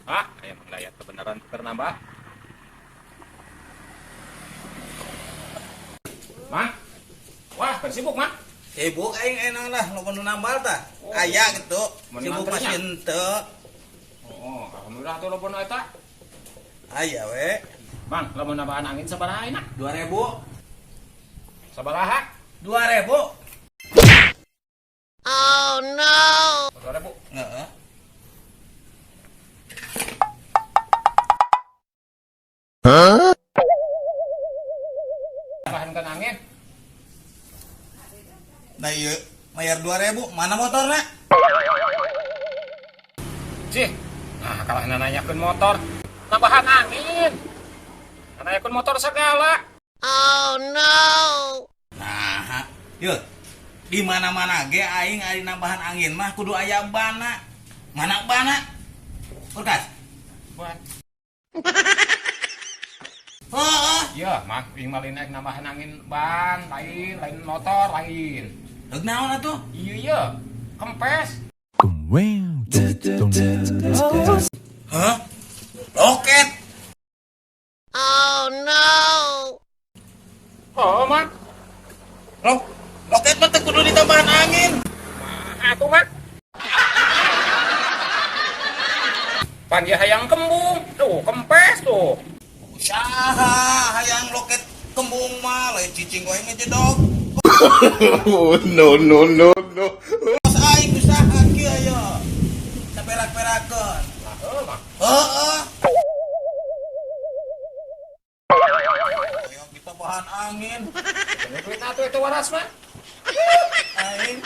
Ah, aya Mang Dayat kebenaran keur nambah. Mah. Wah, keur sibuk, Mah. Sibuk aing enak lah, loba nu nambal tah. Oh. Aya gitu. Mun Sibuk nganternya? masih henteu. Oh, alhamdulillah tuh loba nu eta. Aya we. Mang, lamun nambahan angin sabaraha enak? 2000. Sabaraha? 2000. 2000. Heeh. Tambahankeun angin. Nah ieu mayar 2000, mana motorna? Cih. Nah, kalah nanyakeun motor. Tambahan angin. Nanyakeun motor segala. Nah, yeuh. Di mana-mana ge aing ari nambahan angin mah kudu aya bana. Mana bana? Kulkas. Buat. Heeh. Iya, Mang, aing mah lain nambahan angin ban, lain, lain motor, lain. Deuk naon atuh? Iya, iya. Kempes. Hah? Loket. Oh, Mang. Loh, loket mah teu kudu ditambahan angin. Atuh, Mang. Pan dia hayang kembung. Tuh, kempes tuh. Saha hayang loket kembung mah lain cicing wae ngejedog. Oh, no, no, no, no. Bos aing usaha kieu aya. Saperak-perakeun. Nah, heuh, Mang. Heeh. Hayang ditambahan angin. Ini duit atuh itu waras, Mang. Aing.